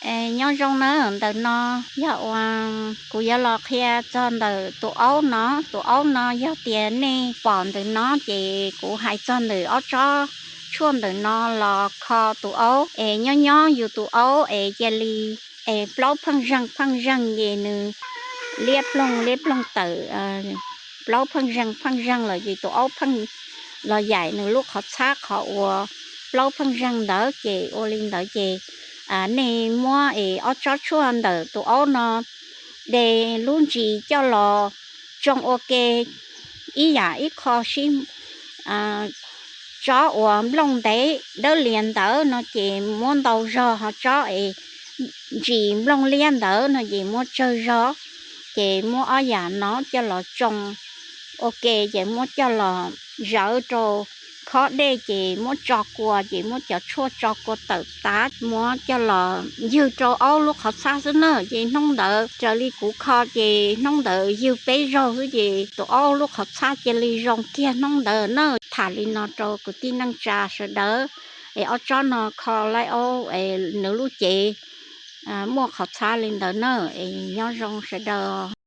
Nyob zoo na, ntawm no yog ua kuv yuav los qhia txog ntawm tus aub no. Tus aub no yog tias nej pom ntawm no ces kuv hais txog ntawm ob tsob tshuaj ntawm no los kho tus aub es nyob nyob yus tus aub es cia li es plaub pheej zeeg pheej zeeg ces nws liab ploog liab ploog tawm plaub pheej zeeg pheej zeeg lawm ces tus aub pheej los yaim nws lub qhov txhab qhov uas plaub pheej zeeg ntawd ces ua li ntawd ces nej muab es ob tsob tshuaj ntawm tus aub no de lub ntsis coj los tsoo ua ke ib yam ib qho sib tsob uas nplooj ntev dawb lias ntawd no ces muab ntau zog ho tsob es ntsis nplooj liab ntawd no ces muab tsawg zog. Ces muab ob yam no coj los tsoo ua ke ces muab coj los zawv rau khob dej ces muab tso kua ces muab cov tshuaj tso kua tawm tav muab coj los ywg rau aub lub qhov txhab xwb na. Ces hnub ntawd raws li kuv kho ces hnub ntawd ywg peb zaug xwb ces tus aub lub qhov txhab cia li zoo kiag hnub ntawd na. Tham li no rau kwv tij neej tsa sawv daws es ob tsob no kho laib aub es nws lub cev muaj qhov txhab li ntawd na. Es nyob zoo sawv daws.